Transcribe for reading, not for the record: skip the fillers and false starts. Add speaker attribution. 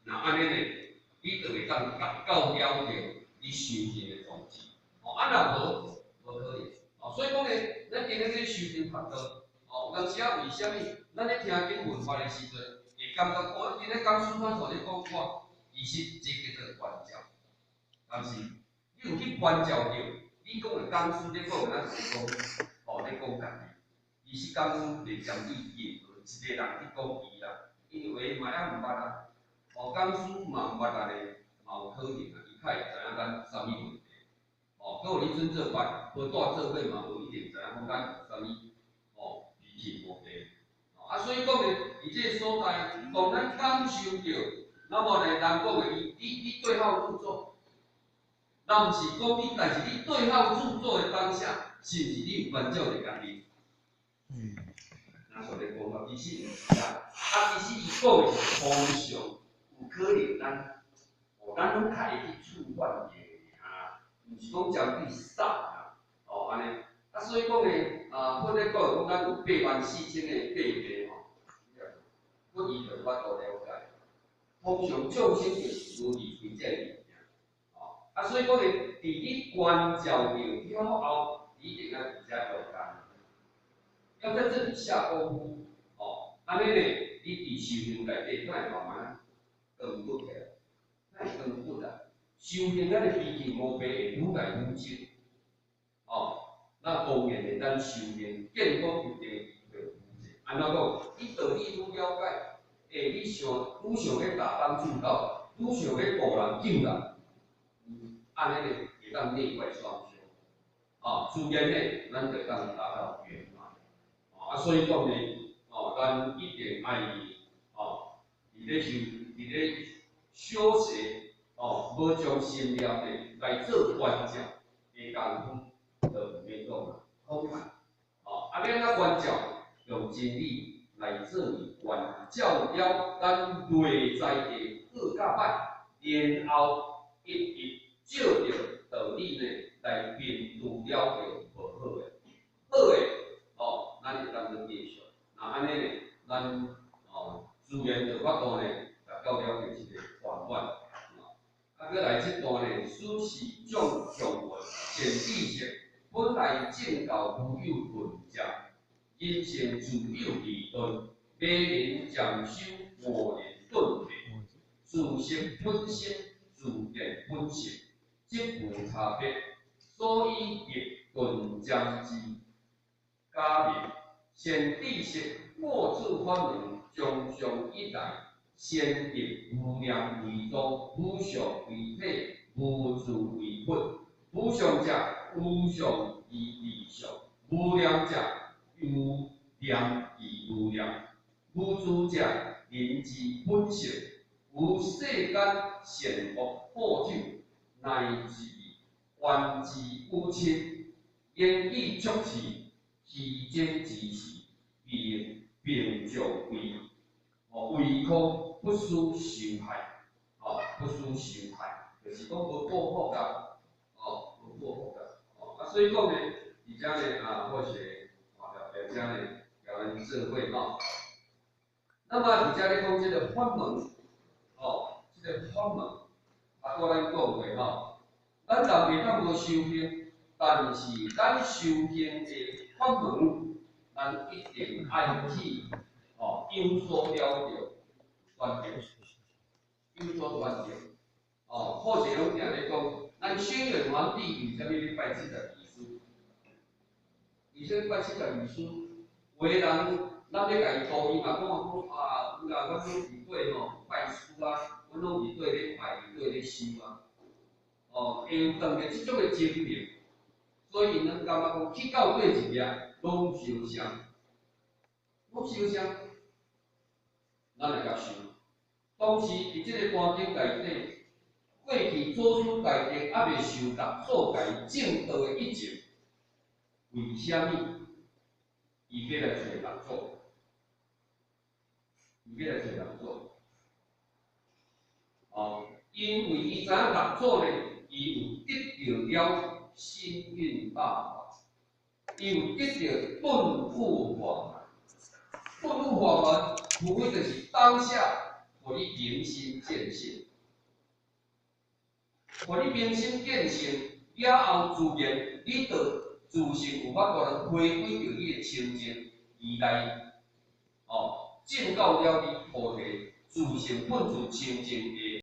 Speaker 1: 若按呢呢，你就會當達到了著你修行的宗旨。哦，啊若無，無可能。哦，所以講呢，咱今日咧修行學道，哦，有當時仔為啥物？咱咧聽經聞法的時陣，會感覺哦，今日講師怎做咧講我，其實這叫做觀照。但是你有去觀照著，你講的講師咧講的，咱是講，哦，咧講家己。其實講師袂針對任何一個人去講伊啦，因為嘛猶毋捌啊。哦，講師嘛毋捌啊咧，嘛有可能啊，伊較會知影咱啥物問題。哦，閣有你準做拜，無帶做伙嘛，無一定知影講咱有啥物，哦，脾氣問題。啊，所以講呢，佇這個所在，當咱感受著，那麼呢，人講的，你對號入座，人毋是講你，但是你對號入座的當下，是毋是你有關照著家己？那所咧講法其實毋是啦，啊，其實伊講的是通常有可能咱，哦，咱攏較會去觸犯著爾，毋是講針對啥啦，哦，按呢，啊，所以講呢，啊，佛咧講講咱有84,000个八病吼，佛伊就有法度了解。通常眾生就是無離開這個物件，哦，啊，所以講呢，佇你觀照著了後，你一定愛佇遮用功，要在這裡下功夫，哦，按呢呢，你佇修行內底，才會慢慢光骨起來，才會光骨啊。修行咱的脾氣毛病會愈來愈少，哦，那當然會當修行健康一定機會愈濟。按怎講？你道理愈了解，欸，你想愈想欲達幫助道，愈想欲度人救人，按呢呢會當內外雙修，哦，自然呢，咱就會當達到圓滿。哦，啊，所以講呢，哦，咱一定愛，哦，佇咧修，佇咧修習，哦，無將心念呢來做觀照的功夫，就毋免講啦，空談。哦，啊，欲按怎觀照？用真理來做觀照了咱內在的好佮歹，然後一一照著道理呢來辨除了著無好的，好的，哦，咱會當閣繼續。若按呢呢，咱哦自然就法度呢達到了著一個圓滿。啊，閣來這段呢，此是眾向聞善知識，本來正教無有頓漸，人性自有利鈍，迷人漸修悟人頓變，自識本心，自見本性，則無差別，所以亦頓漸之假名。善知識，過諸法門，從上以來，先得無量為宗，無相為體，無住為佛。無相者，無相而離相；無量者，無量而無量。無住者，人之本性。無世間善惡報者，乃至願之有親，言語足智，虛真之時，並並將為哦，唯恐不思受害，哦，不思受害，就是講無報復啦，哦，無報復啦，哦，啊，所以講呢，佇遮呢啊，或是哦，佇遮呢，共咱做伙吼。那麼佇遮咧講這個法門，哦，這個法門，啊，拄咱講過吼，咱人袂當無修行，但是咱修行的法門，咱一定愛去哦，有所了著選擇，有所選擇，哦，好勢攏定咧講，咱軒轅皇帝為啥物欲拜72師？為啥物拜72師？有的人，咱欲共伊度伊嘛，講講啊，有啦，阮攏佇底吼拜師啊，阮攏佇底咧拜，佇底咧修啊，哦，會有當著這種的情形，所以𪜶攏感覺講去到底一掠，攏相像，攏相像，咱來共想，當時佇這個環境內底，過去祖師大德猶未受六祖共伊證道的以前，為啥物伊欲來揣六祖？伊欲來揣六祖？哦，因為伊知影六祖呢，伊有得著了星雲大法，伊有得著頓悟法門。頓悟法門，無非就是當下予你明心見性，予你明心見性了後，自然你就自性有法度來回歸著你的清淨而來，哦，證到了你菩提自性本自清淨的。